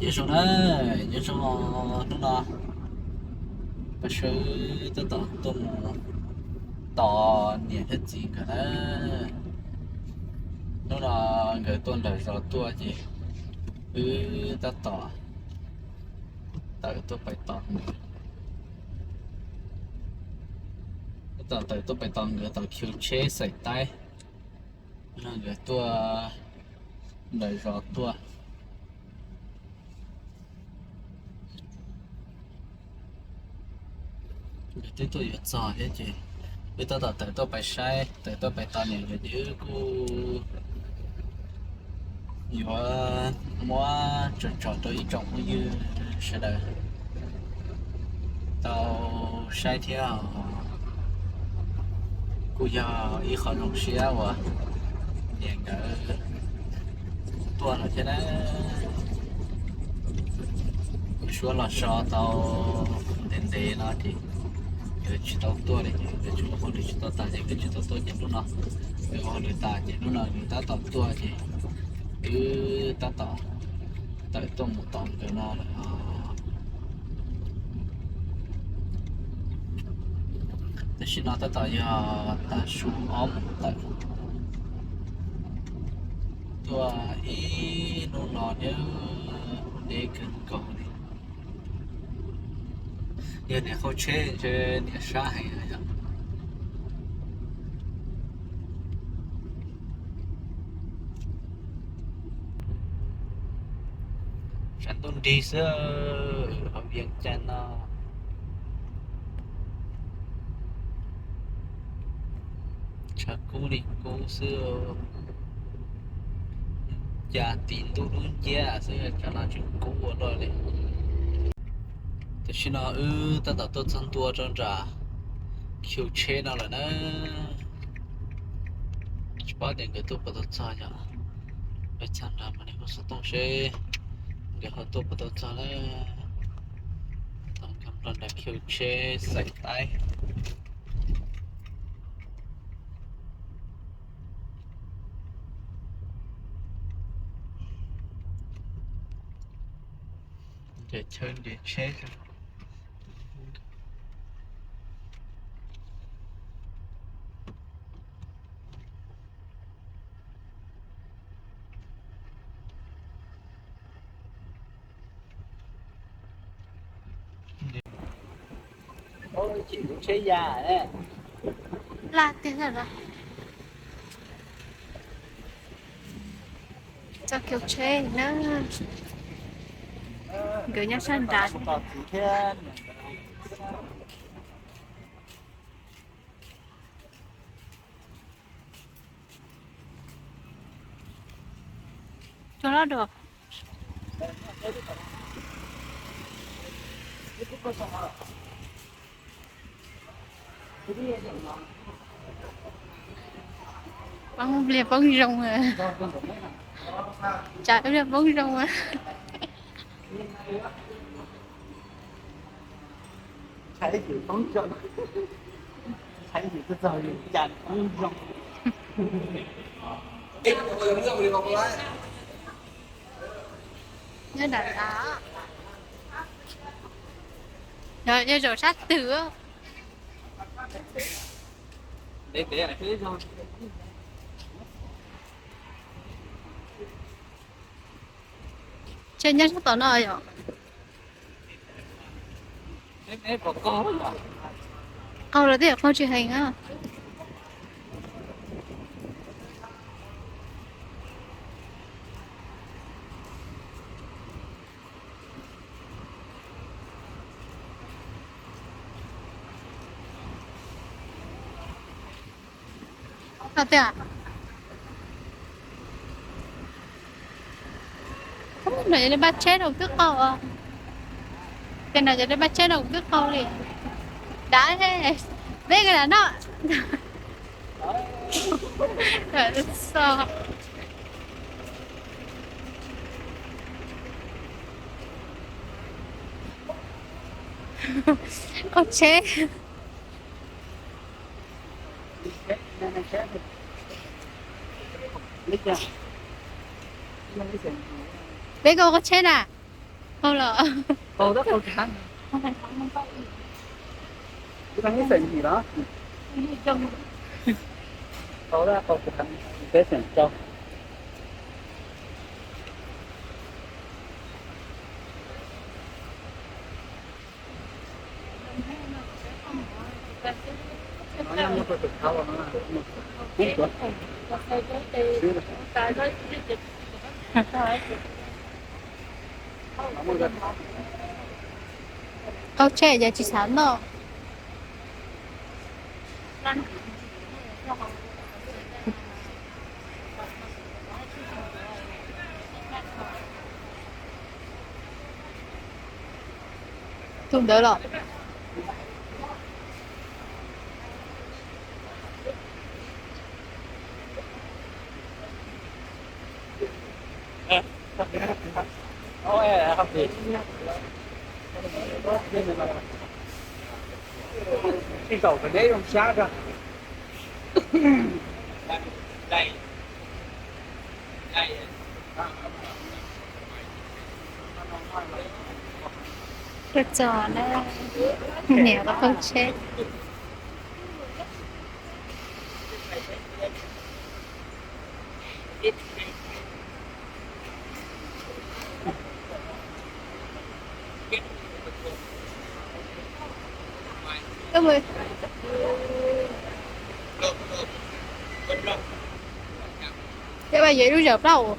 Nyob zoo na, nyob zoo, hnub no Paj Swb tab tom tuaj mus tos niam thiab txiv nkawd na. Hnub no nkawd tuaj nram zos tuaj ces wb tab tom tawm tuaj pais tos nkawd. Tab tom tawm tuaj pais tos nkawd tom khiv tsheb xaim taib no, nkawd tuaj nram zos tuaj. Nkawd twb tuaj yuav txog thiab ces wb tab tom tawm tuaj pais saib, tawm tuaj pais tos niam nkawd ces wb kuj yuav muab tso tsom rau ib tsoom phooj ywg sawv daws tau saib thiab. Kuj yog ib qho zoo siab uas niam nkawd tuaj lawm thiab na. Suab los so tau ntev ntev no ces nkawd tsis tau tuaj li, nkawd tsis ua hauj lwm tsis tau tas ces nkawd tsis tau tuaj ces hnub no nkawd ua hauj lwm tas ces hnub no nkawd tab tom tuaj ces wb tab tom tawm tuaj mus tom nkawd no lawm. Tam sim no tab tom yog tav su ob moos tawm. Tuaj ib hnub no thiab, deb kawg nkaus li. Yog niam qhau tsheb ntshe niam sab heev yom. Sab ntuj nrig xwb, hauv Vias Cas no tshav kub li kub xwb. Cas tim ntuj dub nciab xwb tsam no tseem kub ua luaj li. Tam sim no wb tab tom tuaj txog ntua rau nram khiv tsheb no lawm na. Tsis paub tias nkawd tuaj puas tau txog yom. Peb txog nram mas nej hu xov tooj seb nkawd ho tuaj puas tau txog na. Tau nkag nplo nram khiv tsheb xaim taib. Nres chaw nres tsheb. Tsheb ya. Laj tiag lawm. Txoj kev tsheb na, nkawd nyob sab nrad. Cog loj dua. Poob pliag poob zoo, tsam pliag poob zoo. Nyob nram tas, nyob zaum sab twg. Tsev nyob sab tom no yom. Qaug los twb yog qaug tsis heev a. Tias, no yog pab tsheb rau twb qaug. Tias no yog pab tsheb rau twb qaug li. Dav, peb ka dav no. Qaug tsheb. Peb koj qaug tsheb na. Qaug los? Qaug tsheb ces tsis xav noj. Tus ntawd los? Koj txog na, niam koj qaug tsheb. Cov vaj yuav ib lub zawm plaub.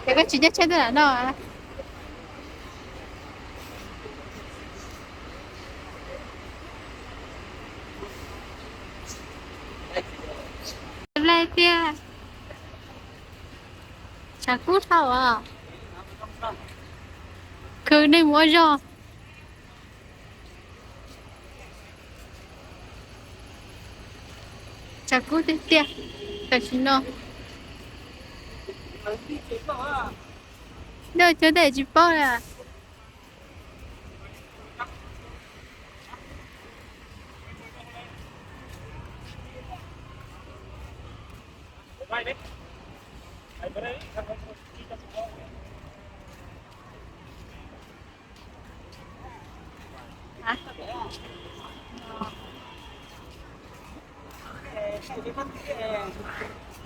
Ces koj tsis caij tsheb tuaj nram no. Laj tiag, tshav kub dhau os. Khwv nej mus ua zog. Tshav kub tiag tiag, tam sim no. Dej cov dej tsis paub na.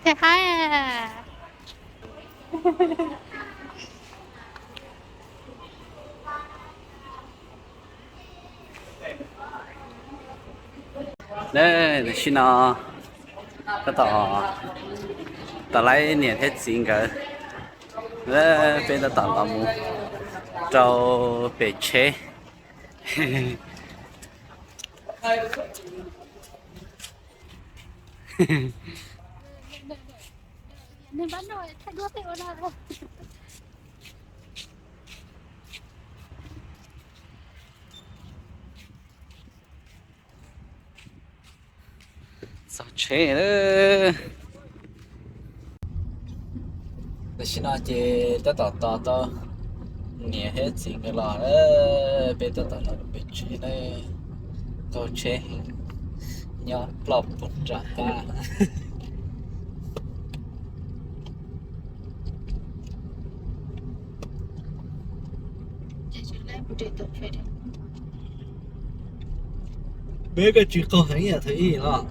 Thiaj haib. Tam sim no tab tom, tom lawv niam thiab txiv nkawd, peb tab tom los mus rau pem tsheb. Txog tsheb lawm. Tam sim no ces tab tom tos tau niam thiab txiv nkawd los lawm, peb tab tom los pem tsheb lawm. Qaug tsheb heev, nyob ploj puag nram qab. Peb koj tsis qaug heev yam thaum ub los?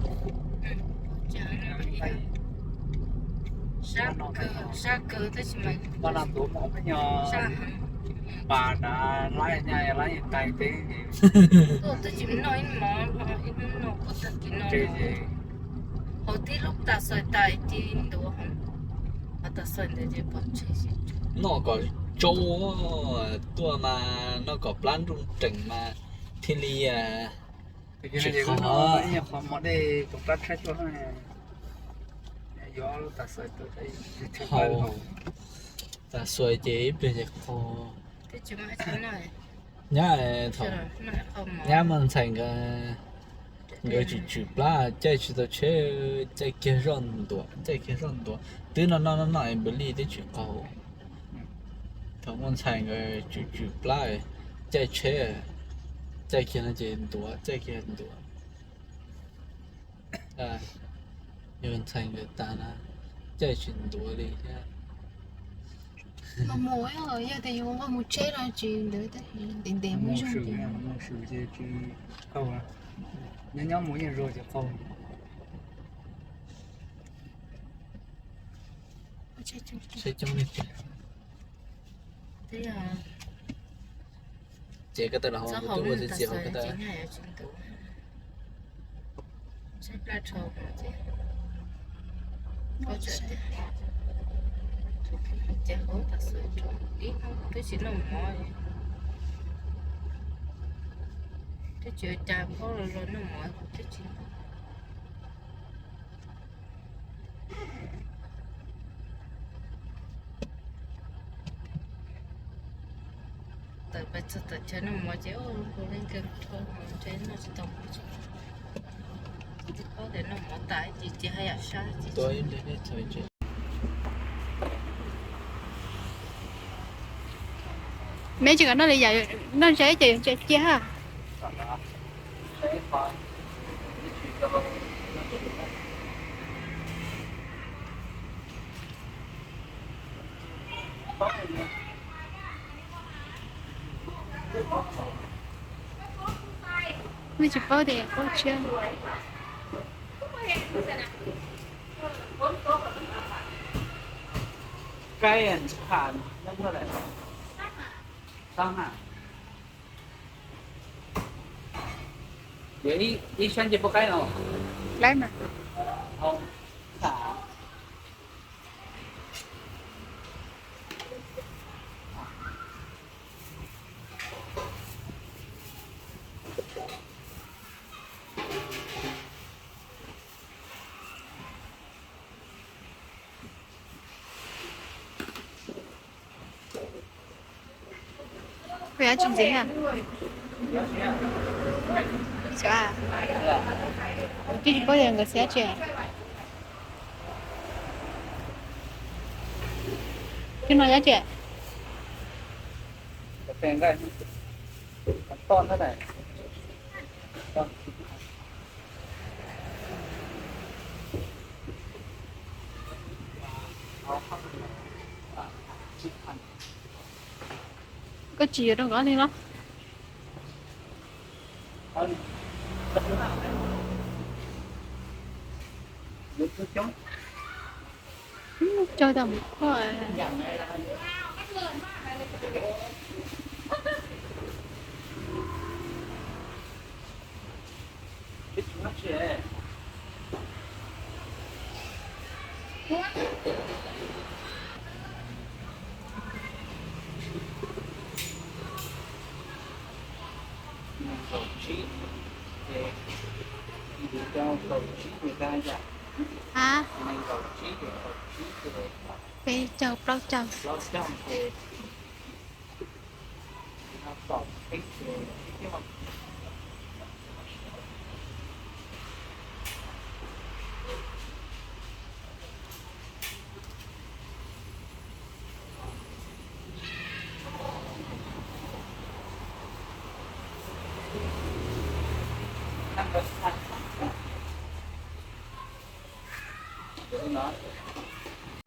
Sab kawg, sab kawg tab sis mas pas na tuav mov peb nyo pas na laib nyaj laib qai teb. Hauv tib lub tas xois tas ci ntuav, tas xois ntawd ces pom tseg. Noj kom tsau, tuaj mas noj kom plab nruj nreem mas thiaj li tsis qhov. Qhov mov dej tus plab tshaib tuaj, yuav tas xois, tas xois ces ib pliag ces qhov. Nyab, thaum nyab Muaj Ntxhais nkawd tswm tswm plab caij tsis tau tsheb, caij kiag zoj ntuav, caij kiag zoj ntuav, twb noj noj noj noj es npws lij twb tsis qaug. Thaum Muaj Ntxhais nkawd tswm tswm plab caij tsheb, caij kiag no ces ntuav, caij kiag ntuav. Yog Ntxhais nkawd tas na, caij tsis ntuav li thiab. Yog tias yus nqa mus tseb no tsis ntawd, ntev ntev mus zoo ces, nyob nyob mus yeej zuag ces qaug. Tsheb coob li tiag. Ces koj tawm los hauv kuv twb ua txiv txiv hauv koj tawm. Ces hauv tas xwb, twb tsis noj mov, twb tsis ua cas, paub los los noj mov twb tsis. Tawm pais txog tom chaw noj mov ces ua leej twg rho mov ntshe noj tsis tau mov, twb paub tias noj mov tas ces cia haj yam sab. Meb tsis kam noj li yam noj ze ces yuav cia ha. Mej tsis paub tias paub tshiab. Ib sab nce puab qaib no. Koj yuav tsis ntxiv na? Xyov, kuv twb tsis paub tias nkawd xav tsi. Twb no yuav tsi? Koj tsis yuav rau nkawd li los? Cog tau mus koj. Peb caug plaub caug.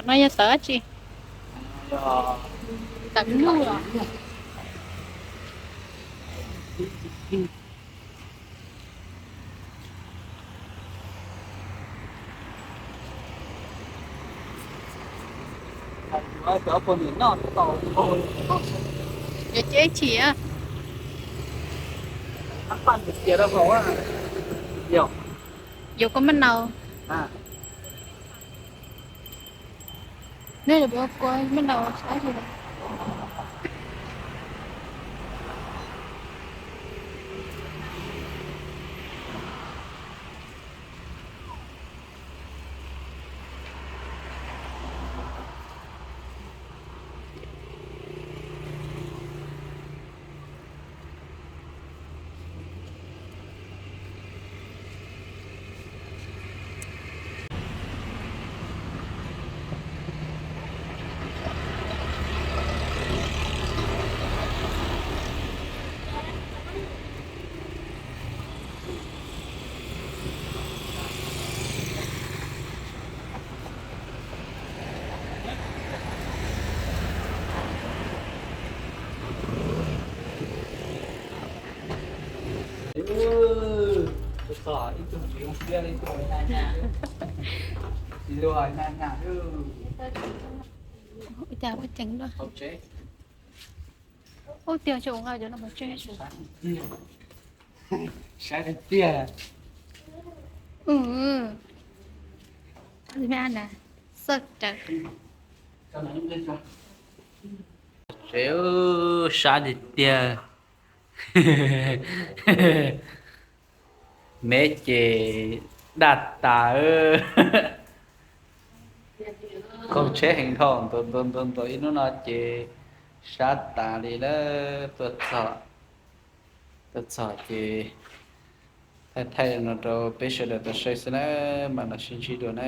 No yog tawv dab tsi? Tawv nuj los? Yuav ceb chim. Yuav kua maj nau. Nej yuav kua maj nau saib li. Ib tug tsis zoo siab li, ib tug nyaj nyaj, tsis luag nyaj nyaj. Ua cas ua ceev luaj. Ub, tiag, tsis ua nqa cov no pov tseg. Saib tiag. Xaj rawv. Tsev sab tiag tiag. Meb ces daj tas. Qaug tsheb heev dhau, ntaus ntaus ntaus ib hnub no ces sab tas li lawm. Tuaj txog, tuaj txog ces thaij thaij no rau peb sawv daws tau saib xwb na, mam los sib ntsib dua na.